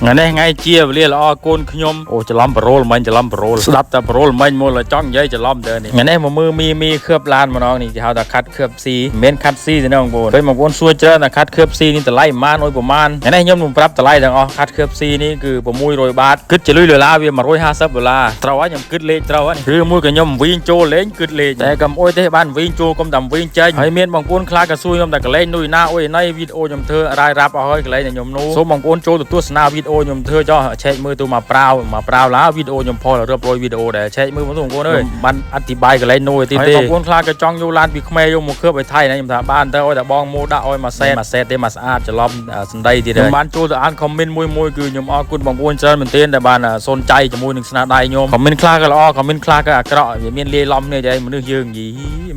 ថ្ងៃនេះថ្ងៃជាវេលាល្អកូនខ្ញុំអូច្រឡំប្រូលមិញច្រឡំប្រូលស្ដាប់តែប្រូលមិញមកលើចង់និយាយច្រឡំទៅនេះថ្ងៃនេះមកមើលមីមីខឿបឡានម្ដងនេះគេហៅថាខាត់ខឿបស៊ីមិនមែនខាត់ស៊ីទេណាបងប្អូនពេលបងប្អូនសួរច្រើនថាខាត់ខឿបស៊ីនេះតម្លៃប្រហែលអុយប្រហែលថ្ងៃនេះខ្ញុំនឹងប្រាប់តម្លៃទាំងអស់ខាត់ខឿបស៊ីនេះគឺ600បាតគិតជាលុយដុល្លារវា150ដុល្លារត្រូវហើយខ្ញុំគិតលេខត្រូវហើយឬមួយក៏ខ្ញុំវិញចូលលេងគិតលេខតែកុំអុយទេបានវិញចូលកុំតាមវិញចេញហើយមានបងប្អូនខ្លះក៏សួរខ្ញុំតែកលែងនោះណាអុយណៃវីដេអូខ្ញុំធ្វើរាយរាប់អស់ហើយកលែងតែខ្ញុំនោះសូមបងប្អូនចូលទៅទស្សនាវីដេអូខ្ញុំធ្វើចោះឆែកមើលទៅមកប្រាវមកប្រាវឡាវីដេអូខ្ញុំផលរាប់រយវីដេអូដែរឆែកមើលបងប្អូនអើយបានអធិប្បាយកលែងនោះឯទីទេបងប្អូនខ្លះក៏ចង់យកឡានពីខ្មែរយកមកខឿបឲ្យថៃណាខ្ញុំថាបានទៅឲ្យតែបងម៉ូដាក់ឲ្យមួយសែតមួយសែតទេមួយស្អាតច្រឡំសណ្ដីទៀតខ្ញុំបានចូលទៅអាន comment មួយមួយគឺខ្ញុំអរគុណបងប្អូនច្រើនមែនទែនដែលបានសូនចៃជាមួយនឹងស្នាដៃខ្ញុំ comment ខ្លះក៏ល្អ comment ខ្លះក៏អាក្រក់វាមានលាយឡំគ្នាតែមនុស្សយើងយី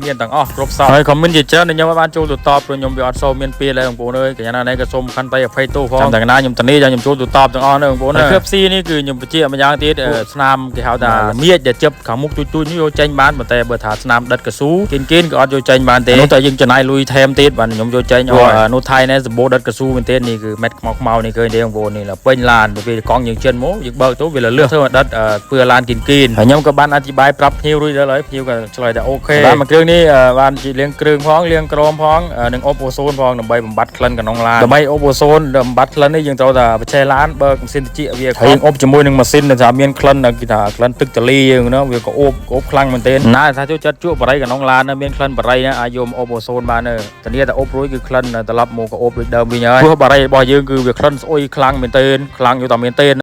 មានទាំងអស់គ្រប់សោះហើយ comment ជាច្រើនដែលខ្ញុំបានចូលទៅតបព្រោះខ្ញុំវាអត់សូវមានពេលឡើយបងប្អូនអើយកញ្ញាណានេះក៏សូមខន្តីអភ័យទោសផងចាំតែកណាខ្ញុំធានាចាំខ្ញុំចូលទៅតបទាំងអស់នោះបងប្អូនហើយខឿបស៊ីនេះគឺខ្ញុំបញ្ជាក់ម្យ៉ាងទៀតស្នាមគេហៅថាមៀចដែលជិបខាងមុខទូចទូចនេះយកចេញបានប៉ុន្តែបើថាស្នាមដិតកស៊ូគិនគិនក៏អត់យកចេញបានទេនោះតែយើងចំណាយលុយថែមទៀតបាទខ្ញុំយកចេញអស់នោះថៃនេះសម្បូរដិតកស៊ូមែនទេនេះគឺម៉ែតខ្មៅខ្មៅនេះឃើញទេបងប្អូននេះពេញឡានទៅពេលកង់យើងចិនមកយើងបើកទៅវាលលឿធ្វើឲ្យដិតពឿឡានគិនគិនហើយខ្ញុំក៏បានអធិប្បាយប្រាប់ភ្ញៀវរួចដល់ហើយភ្ញៀវក៏ឆ្លើយថាOK បាទមួយគ្រឿងនេះបានជាលាងគ្រឿងផងលាងក្រមផងនិងអបអូសូនផងដើម្បីបំបត្តិក្លិនក្នុងឡានដើម្បីអបអូសូនបំបត្តិក្លិននេះយើងត្រូវតែបច្ចេកឡានបើកម៉ាស៊ីនត្រជាក់វាហើយយើងអបជាមួយនឹងម៉ាស៊ីនដែលថាមានក្លិនគេថាក្លិនទឹកតលីយើងណាវាក៏អូបអូបខ្លាំងមែនទែនណាថាចូលចិត្តជក់បរិយក្នុងឡានមានក្លិនបរិយណាអាចយកមកអបអូសូនបានធានាតែអបរួចគឺក្លិនត្រឡប់មកក៏អូបដូចដើមវិញហើយព្រោះបរិយរបស់យើងគឺវាក្លិនស្អុយខ្លាំងមែនទែនខ្លាំងយកតែមែនទែន។